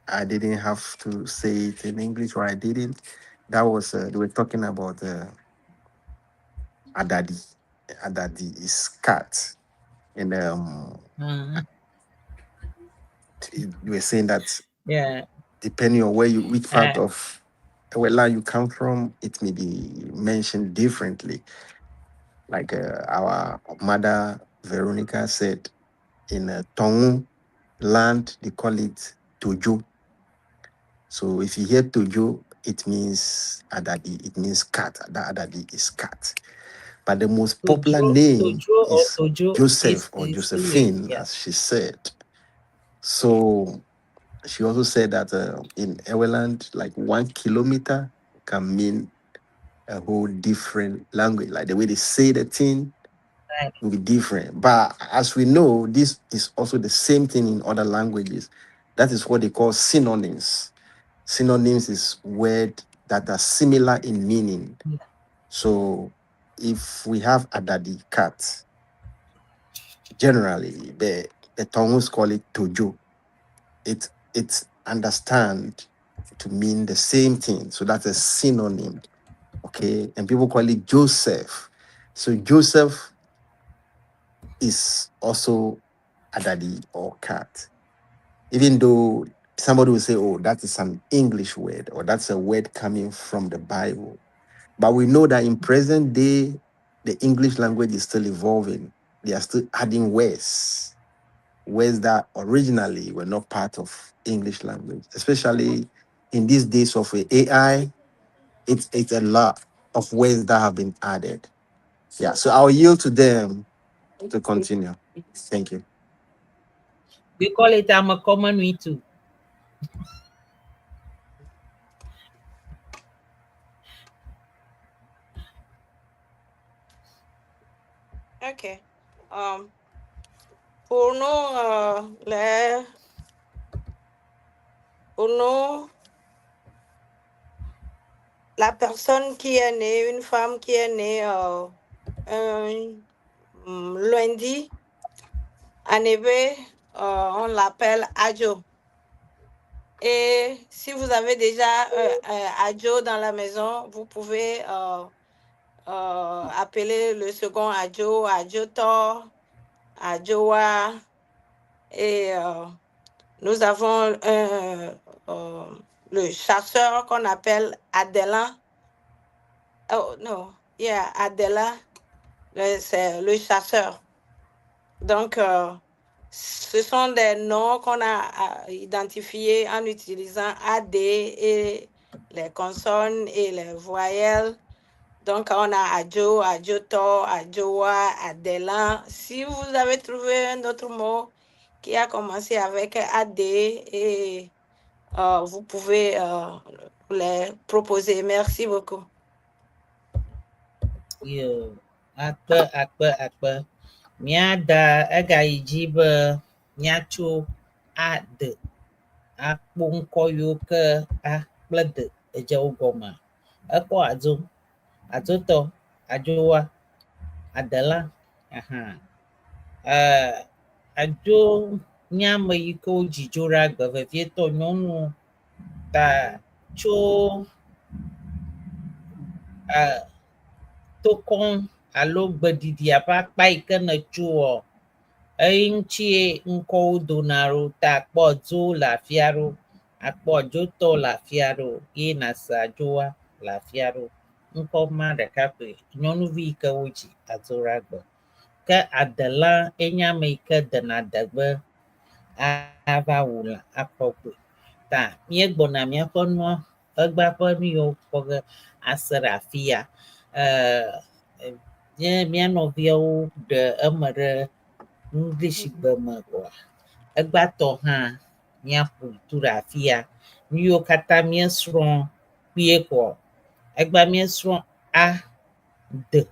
I didn't have to say it in English, or I didn't. That was they were talking about Adadi. Adadi is cat, and you were saying that depending on where you, which part of where land you come from, it may be mentioned differently. Like our mother Veronica said, in Tongu land, they call it Tojo. So if you hear Tojo, it means Adadi, it means cat. That Adadi is cat. But the most popular Tojo, name Tojo or is Tojo Joseph is or is Josephine, yeah. as she said. So she also said that in Eweland, like 1 kilometer can mean a whole different language. Like the way they say the thing will be different. But as we know, this is also the same thing in other languages. That is what they call synonyms. Synonyms is word that are similar in meaning. So if we have Adadi cat, generally the Tongues call it Tojo. It's understand to mean the same thing. So that's a synonym. Okay. And people call it Joseph. So Joseph is also Adadi or cat. Even though somebody will say, oh, that is an English word or that's a word coming from the Bible. But we know that in present day, the English language is still evolving. They are still adding words, words that originally were not part of English language, especially in these days of AI, it's a lot of words that have been added. Yeah, so I'll yield to them to continue. Thank you. We call it Amakomanui too. Ok. Pour nous, pour nous, la personne qui est née, une femme qui est née un lundi, en éwé, on l'appelle Adjo. Et si vous avez déjà Adjo dans la maison, vous pouvez appeler le second Adjo, Adjoto, Adjoa. Et nous avons le chasseur qu'on appelle Adela. Oh non, yeah, Adela, c'est le chasseur. Donc, ce sont des noms qu'on a identifiés en utilisant AD et les consonnes et les voyelles. Donc, on a Adjo, Adjoto, Adjoa, Adela. Si vous avez trouvé un autre mot qui a commencé avec AD, et vous pouvez les proposer. Merci beaucoup. Yo, akpe, akpe, akpe. Míada egayi dzi be míatso A de akpɔ ŋkɔ yiwo ke A kple D edze wo gɔmea. Ekpɔ adzo, adzotɔ, adzowa, adela, aha. Adzo nye ame yi ke wodzi dzo ɖe agbe vevietɔ nyɔnuwo ta tso tokɔ alo gbeɖiɖia ƒe akpa yi ke nètsoa, eyi ŋutie ŋkɔwo dona ɖo ta akpɔ dzo le afi aɖewo, akpɔ adzotɔ le afi aɖewo ye nase adzowa le afi aɖewo. Ŋkɔ ma ɖeka koe nyɔnuvi yi ke wodzi adzo ɖe agbe. Ke adela enye ame yi ke dena adegbe ava wu lã akɔ gbɔe. Ta míegbɔna míaƒe nua egbea ƒe nu yiwo kpɔ ge ase ɖe afi ya. Nye mía nɔviawo ɖe eme ɖe English gbe me koa. Egbãtɔ hã míaƒo tu ɖe afi ya. Nu yiwo katã míesrɔ̃ kpuie koa, egbea míesrɔ̃ A, D.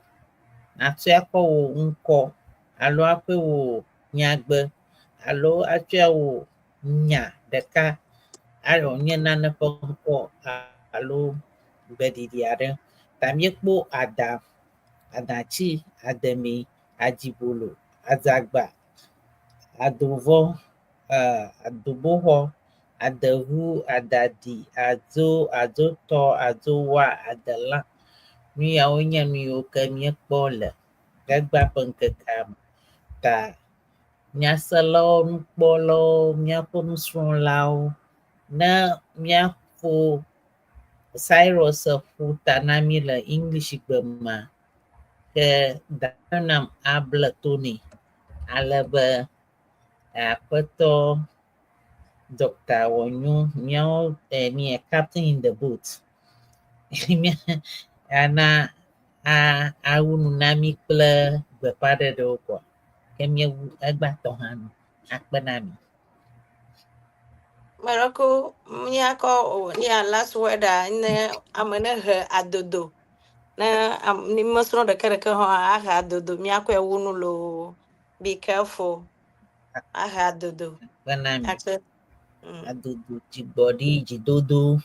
Nàtsɔe akɔ wò ŋkɔ alo akɔe wò nyagbe alo atsɔe wò nya ɖeka alo nye nane ƒe ŋkɔ alo gbeɖiɖi aɖe. Ta míekpɔ ada, adatsi, ademi, adzibolo, adzagba, adovɔ, adoboxɔ, adeʋu, adaɖi, adzo, adzotɔ, adzowa, adelã. Nu yawo nye nu yiwo ke míekpɔ le egbea ƒe ŋkekea me. Ta nyaselawo, nukpɔlawo, míaƒe nusrɔ̃lawo, ne míaƒo Cyrus ƒo ta na mí le English gbe mea, ke Danam able to nɛ ale be aƒetɔ Dr. Wɔnyo míawo mi captain in the boat ana awu nu na mí kple gbeƒãɖeɖewo koa ke míewu egbãtɔ hã nu akpe na mi. Mereko míakɔ o nia last word a ne ame ne he adodo ne ni mesrɔ̃ ɖeke ɖeke hã ahe adodo míakɔe wu nu loo. Be careful. Ahe adodo. Akpe na mi. Akpe. Adodo, dzigbɔɖi, dzidodo.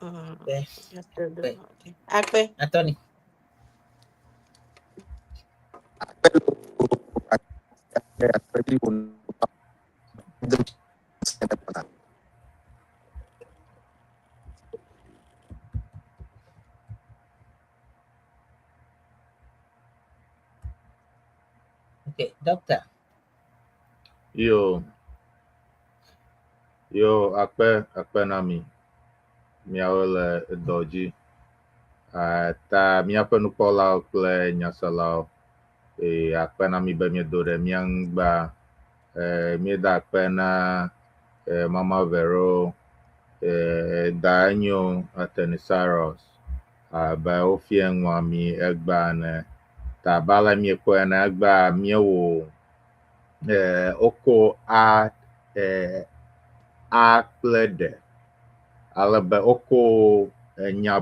Akpe. Adodo. Akpe. Okay. Akpe. Atɔni. Okay, doctor. Yo. Yo, akpe, akpe na mi. Miawo le dɔ dzi. Ta míaƒe nukpɔlawo kple nyaselawo. Eye akpe na mi be miedo ɖe mía ŋu gbã. Míeda akpe na Mama Vero, da enyo Atenisarus abe wofia nua mi egbea ene. Ta abe ale miekpɔe ene egbea míewɔ wokɔ a a kple ɖe ale be wokɔ enya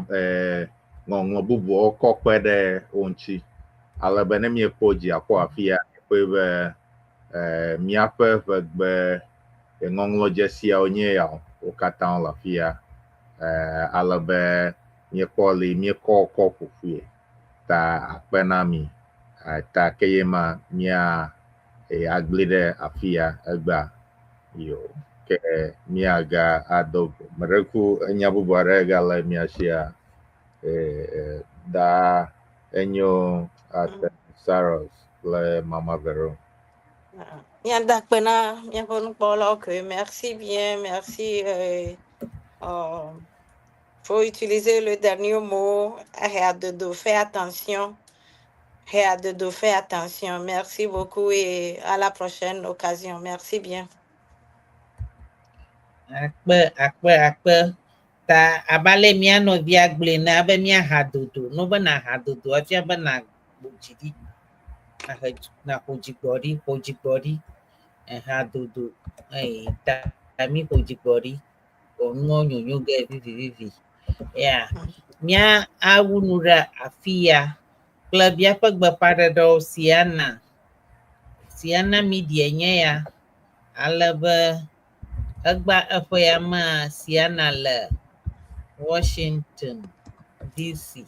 ŋɔŋlɔ bubuwo kɔ kpe ɖe wo ŋuti. Ale be ne miekpɔ dziaƒo afia, miekpɔe be míaƒe ʋegbe ŋɔŋlɔdzesiawo nye ya wo katã wole afia. Ale be míekpɔ li míekɔ kɔ ƒo ƒui ta akpe na mi. Ta ke ye ma mía agbli ɖe afia egbea. Yo ke míaga ado go. Meɖeku enya bubu aɖe gale mía sia. Da enyo Atenisarus kple Mama Vero. Míada akpe na míaƒe nukpɔlawo ke merci bien, merci. Faut utiliser le dernier mot, de faire attention. De faire attention. Merci beaucoup et à la prochaine occasion. Merci bien. Akpe, akpe, akpe. Ta abe ale mía nɔvia gblɔe na be mía hadodo. No be na hadodo efia be na ƒo dzi ɖi. Nahe naƒo dzigbɔɖi, ƒo dzigbɔɖi. Ehadodo. Eye ta mi ƒo dzigbɔɖi. Wɔ nuwo nyonyo ge vivivivi. Ya. Mía awu nu ɖe afi ya kple míaƒe gbeƒãɖeɖewo Siana. Siana Media nye ya. Ale be egba eƒe ya mea Siana le Washington DC.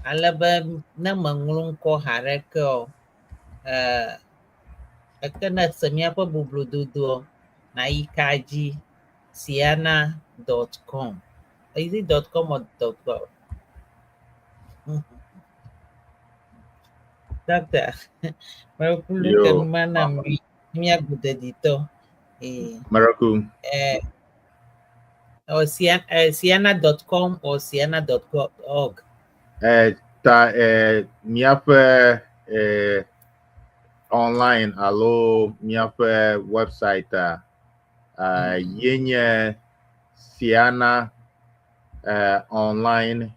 Ale be ne meŋlɔ ŋkɔ haɖeke o, eke ne ese míaƒe boblododoa, nayi ka dzi siana.com. Is it dot com or dot gov? Doctor, meku Yo, ke numa na mi míagbededitɔ. Miracle. Or siana.com or siana.org. Ta míaƒe online alo míaƒe website a ye nye siana online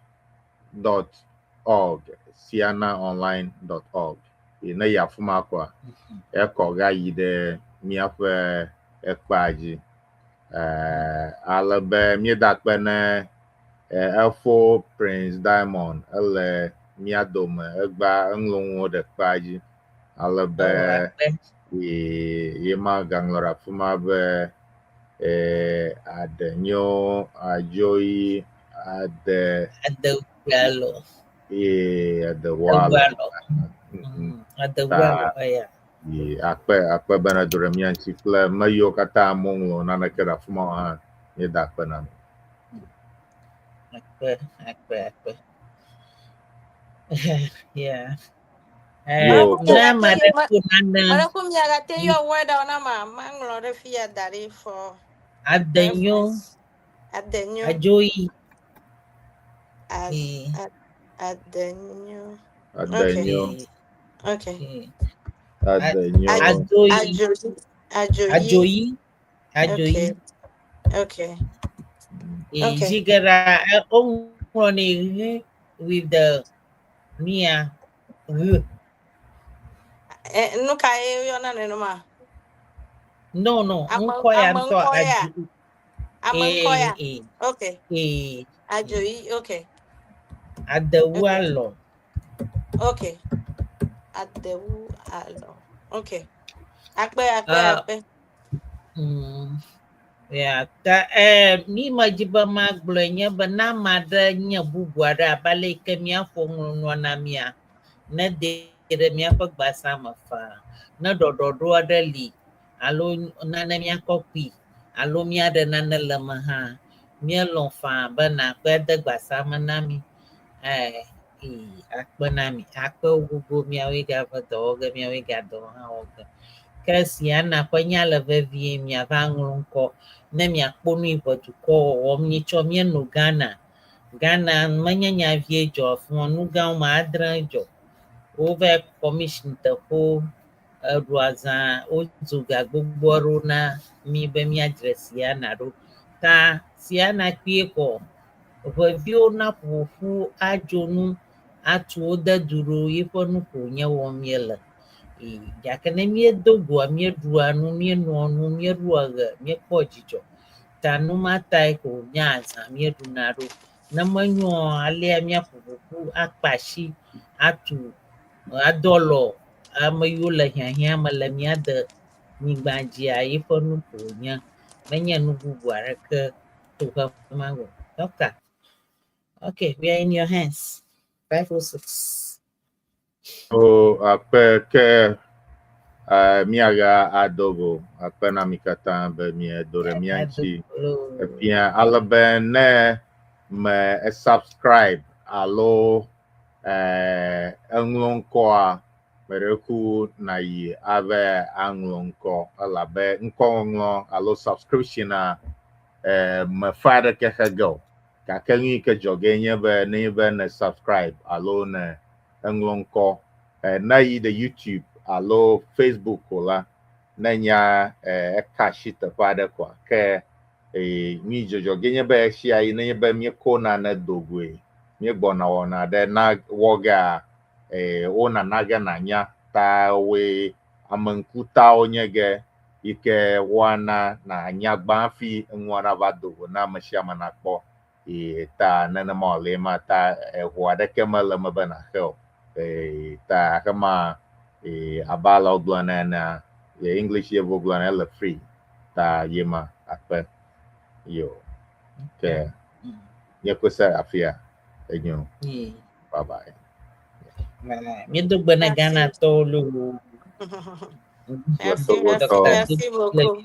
dot org, sianaonline dot org. Ne yi afi ma koa, ekɔ ga yi ɖe míaƒe ekpea dzi. Ale be míeda akpe ne efo Prince Diamond ele mía dome egbea eŋlɔ nuwo ɖe kpea dzi. Ale be ye ma gaŋlɔ ɖe afi ma be aɖe nyo adzoyi ade Adewualo. Ye adewualo. Adewualo. Adewualo eya. Ye akpe akpe bena do ɖe mía ŋuti kple me yiwo katã meŋlɔ naneke ɖe afi ma o hã míeda akpe na mi. Akpe, akpe, akpe. Yeah. Yo, Ne ame aɖe ko nane Mele miagate yɔ word na ma maŋlɔ ɖe fi ya da ɖi for adenyo reference. Adenyo. Adzoyi. Adenyo. Adenyo. Okay. Adenyo. Adzoyi. Ajoyi. Ajoyi. Adzoyi. Adzoyi. Okay. Okay. Dzi geɖea woŋlɔnɛ ʋ with the mia ʋ. Nu ka ye woyɔna nenema? No, ŋkɔ ya Ame ŋutɔ ŋkɔ ya. adzo. Ame ŋkɔ ya. Okay. Ajoyi. Okay. Adewu alɔ. Okay. Adewu alɔ. Okay. Akpe, akpe, akpe. Yeah, ta mi medzi be magblɔe nye be ne ame aɖe nye bubu aɖe abe ale yi ke míaƒo ŋlɔ nua na mía, ne de ɖe míaƒe gbasa me faa. Ne ɖɔɖɔɖo aɖe li alo nane míakɔ kpui alo míaɖe nane le me hã, míelɔ̃ faa be nàkɔe de gbasa me na mí. Ee, akpe na mi. Akpe wo gbogbo miawoe gava dɔ wɔ ge, miawoe gadɔ hã wɔ ge. Ke Siana ƒe nya le vevie miava ŋlɔ ŋkɔ ne miakpɔ nu yi ƒe dukɔ wɔwɔm nyitsɔ míeno Ghana. Ghana menye nya vie dzɔ afi ma, nu gã woame adre dzɔ. Wova commission teƒewo eɖu azã, wodzo ga gbogbo aɖewo na mí be míadzre Siana ɖo. Ta Siana kpuie kɔ ʋeviwo naƒo ƒu adzo nu atu wo de du ɖo yiƒe nu ko nye wɔm míele. Ee, gake ne míedo goa, míeɖua nu, míenoa nu, míeɖua ɣe, míekpɔ dzidzɔ. Ta nu ma tae ko wònye azã míeɖuna ɖo. Ne menyoa, alea míaƒo ƒu akpe asi atu ado alɔ ame yiwo le hiahiã me le mía de nyigba dzia yiƒe nu ko wònye. Menye nu bubu aɖeke to xexema o. Doctor, okay, we are in your hands. 506. O akpe ke míaga ado go akpe na mi katã be miedo ɖe mía ŋuti. Efia ale be ne me subscribe alo eŋlɔ ŋkɔa meɖe ku nayi ave aŋlɔ ŋkɔ elabe ŋkɔŋɔŋlɔ alo subscription a mefa aɖeke xe ge o. Gake nu yi ke dzɔ ge nye be nenye be ne subscribe alo ne eŋlɔ ŋkɔ ne yi ɖe YouTube alo Facebook ko la, ne nya eka asi teƒe aɖe koa ke nu yi dzɔdzɔ ge nye be ɣesia ɣi nenye be míekɔ nane do goe, míegbɔna wɔna ɖe na wɔ gea, wonana ge nanya ta woe ame ŋkutawo nye ge yi ke woana nanya gbã hafi enua nava do go na ame sia ame nakpɔ. Ta nenema wòle ema ta eho aɖeke mele eme be nàxe o. Ta xema abe ale wogblɔnɛ enea, English yevuwo gblɔnɛ ele free ta ye ma akpe. Yo. Ke míekpɔe se afia. Enyo. Bye bye. Míedo gbe na Ghanatɔwo loo. Merci, merci, merci beaucoup.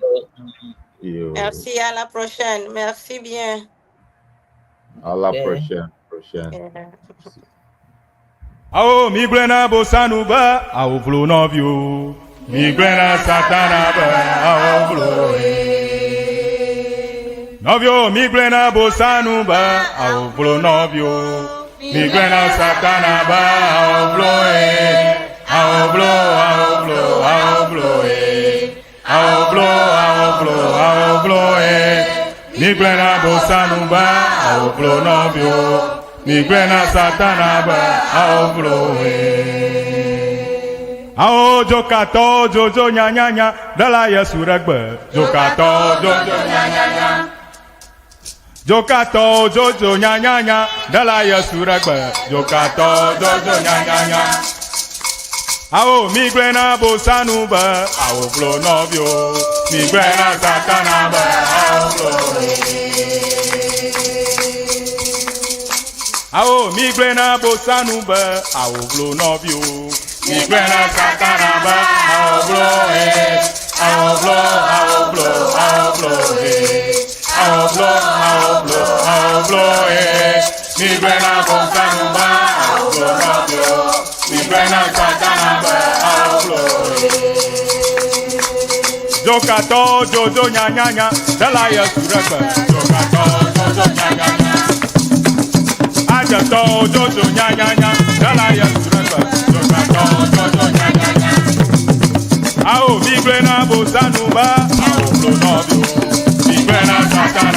Yo. Merci, à la prochaine. Merci bien. À la prochaine. Prochaine. Yeah. Awo migblẽ na bosanu be awo vlo nɔviwo. Migblẽ na satana be awo vlo nɔviwo. Migblẽ na bosanu be awo vlo nɔviwo. Migblẽ na satana be awo vlo awo vlo awo vlo awo vlo awo vlo awo vlo awo vlo. Migblẽ na bosanu be awo vlo nɔviwo. Migblẽ na satana be awo vlo. Awo dzokatɔ dzodzo nyanyanya ɖela Yesu ɖe gbe. Dzokatɔ dzodzo nyanyanya. Dzokatɔ dzodzo nyanyanya ɖela Yesu ɖe gbe. Dzokatɔ dzodzo nyanyanya. Awo migblẽ na bosanu be awo vlo nɔviwo. Migblẽ na satana be awo vlo. Awo migblẽ na bosanu be awo vlo nɔviwo. Migblẽ na satana be awo vlo awo vlo awo vlo awo vlo awo vlo awo vlo awo vlo. Migblẽ na bosanu be awo vlo nɔviwo. Migblẽ na satana be awo vlo. Dzokatɔ dzodzo nyanyanya ɖela Yesu ɖe gbe. Dzokatɔ dzodzo nyanyanya. Adzetɔ dzodzo nyanyanya ɖela Yesu ɖe gbe. Dzokatɔ dzodzo nyanyanya. Awo migblẽ na bosanu be awo vlo nɔviwo. Migblẽ na satana.